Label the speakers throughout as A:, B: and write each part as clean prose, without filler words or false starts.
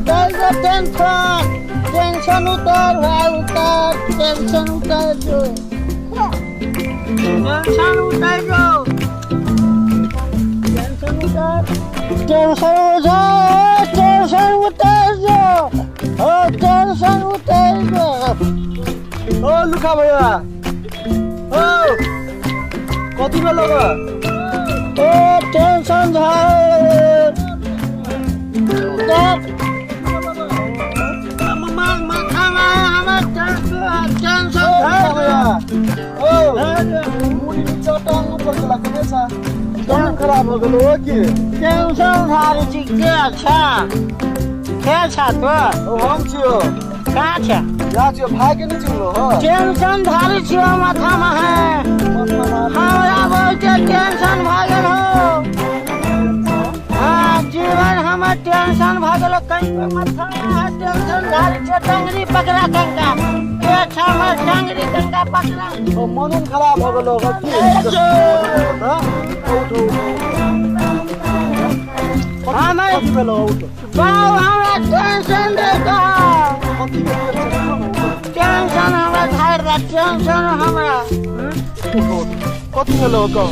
A: उतार दो tension, tension उतार भाई, उतार टेंशन, उतार दो टेंशन, उतार दो टेंशन, उतार टेंशन, उतार टेंशन, उतार दो ओ टेंशन उतार दो।
B: ओ लुखा भैया, ओ कथी भेलो ग?
A: ओ टेंशन झाड़ उतार माथा में हमर टेंशन, टेंशन
B: ओ
A: झाड़
B: भैया, ओ मुड़ी नीचा टांग ऊपर गेला केने छा, मन खराब हो गेलो ओ की?
A: टेंशन झाड़ै छी। के अच्छा के छा तो?
B: ओ हम छियो।
A: कहाँ छा?
B: यहाँ छियो, भाई के नहीं चिन्हलो हो?
A: टेंशन झाड़ै छियो माथामे है। हमरा बहुते टेंशन भऽ गेल हो। हाँ, जीवन हमर टेंशन भऽ गेल। कहीं माथामे है टेंशन झाड़ै छियो। टंगरी पकड़ा कंका, के छा हमर टंगरी कंका पकड़ा।
B: ओ मन उन खराब हो गेलो हो की? हाँ? उठो उठो।
A: हमर
B: कथी भेलो? उठो।
A: बाउ, हमरा टेंशन दे कहा।
B: कथी के टेंशन? उठो।
A: टेंशन हमरा झाड़ि दे टेंशन हमरा।
B: उठो उठो, कथी भेलो कहो?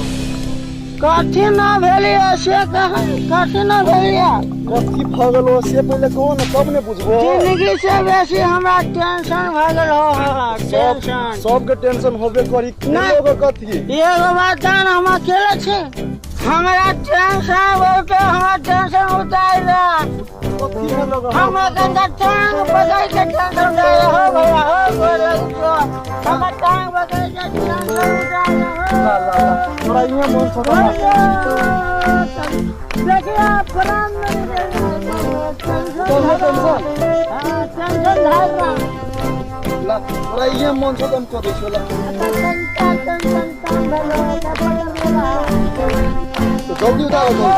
A: कथी न भेलियै से कह, कथी न भेलियै?
B: कथी भऽ गेलो से पहिले कहो ने, तब ने बुझबो।
A: जिंदगी से बेसी हमरा टेंशन भऽ गेल हो। हाँ,
B: सब
A: टेंशन।
B: सबके टेंशन होबे करी।
A: नहि।
B: लोग कथी?
A: एगो बात जान, हम अकेले छी, हमरा टेंशन बहुत, हमरा टेंशन उतार दे।
B: कथी भेलो ग?
A: हमरा गंगा टांग पकड़ के टेंशन उतार दे। हो भैया, हो गोरे, हमरा टांग पकड़ के टेंशन उतार दे हो।
B: ला ला ला, तोरा इहे मन छौ त।
A: देखिए, प्राण नहीं टेंशन।
B: तोहर टेंशन?
A: हाँ, टेंशन झाड़ रहा।
B: ला, तोरा इहे मन छौ त हम कऽ दै छियौ, ला। तो जल्दी उतारो जल्दी,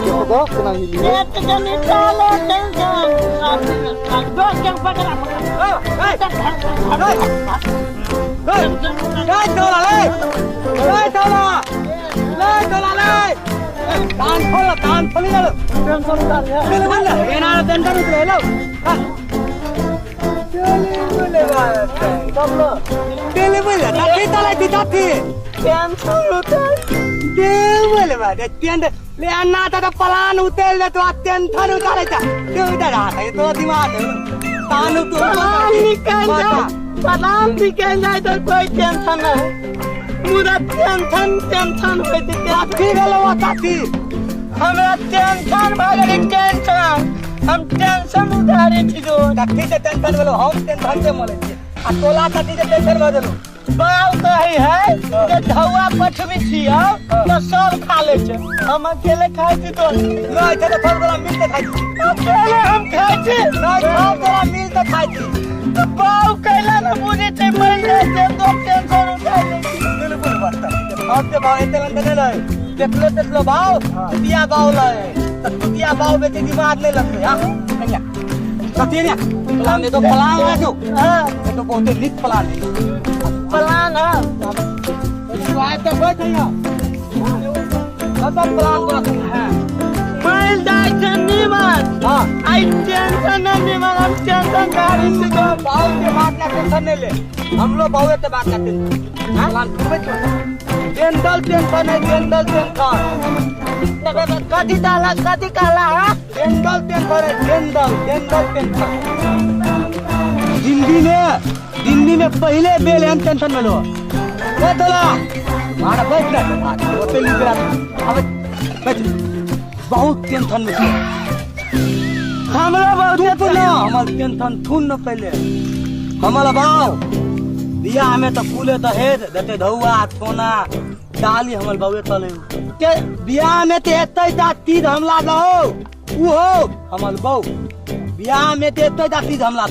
B: देखो तो केना हिली है। टेंशन उतार यार। तब ल।
C: प्लान उतर ले तो टेंशन उतारे जा तो दिमाग तान तो
A: निकल जाए, प्लान निकल जाए तो कोई टेंशन नहीं, मुदा टेंशन टेंशन होइ छै।
C: कथी भेलो कथी?
A: हमरा टेंशन भऽ गेलै, टेंशन, हम टेंशन उतारै छी जो।
C: कथी से टेंशन भेलो? हम टेंशन से मरै छियै आ तोला कथी से टेंशन भऽ गेलो?
A: बाल कहै है जे धौआ पठबी छियौ तऽ सब खा लै छै, हम अकेले खाइ छी तो।
C: नहि छै तऽ थोड़ा तोरा मिल के खाइ छी।
A: अकेले हम खाइ छी।
C: नहि, थोड़ा तोरा मिल के खाइ छी।
A: तऽ बाउ कैला ने बुझै छै, मरि जाइ छै तो टेंशन उठा लै छी।
C: बिल्कुल बता हम के भाव एते लंदे नहीं रहे, देखलो देखलो भाव तुतिया भाव लहे तऽ तुतिया भाव बेचे दिमाग नहीं लगते। हां कन्या कथी ने प्लान दे तो, प्लान है जो।
A: हाँ।
C: ये तो बहुत नीक प्लान है।
A: प्लान है।
C: तू आए तो बैठ यहाँ, सब प्लान तोरा है।
A: मरि जाइ छै नीमन।
C: हाँ।
A: आई टेंशन नहीं नीमन, हम टेंशन गाड़ी से तो।
C: बाऊ के बात ना टेंशन नहीं ले, हम लोग बाऊ के बात ना टेंशन। प्लान पूरे क्यों जनरल टेंशन है, जनरल टेंशन।
A: कथी कहला, कथी कहला हा?
C: जनरल टेंशन है, जनरल, जनरल टेंशन। जिंदगी में, जिंदगी में पहले बेल एहन टेंशन में लो तोला मारा बैठ ना, ओते लिख रहा अब बैठ, बहुत टेंशन में छियै।
A: हमरा बहुत
C: तू ना हमर टेंशन थुन न पहले। हमर बाव बियाह में तो कुले दहेज देते, धौआ सोना डाली हमर बाबे तले के बियाह में ते एते टा तीर हमला दहो उहो हमर बहू बियाह में ते एते टा तीर हमला।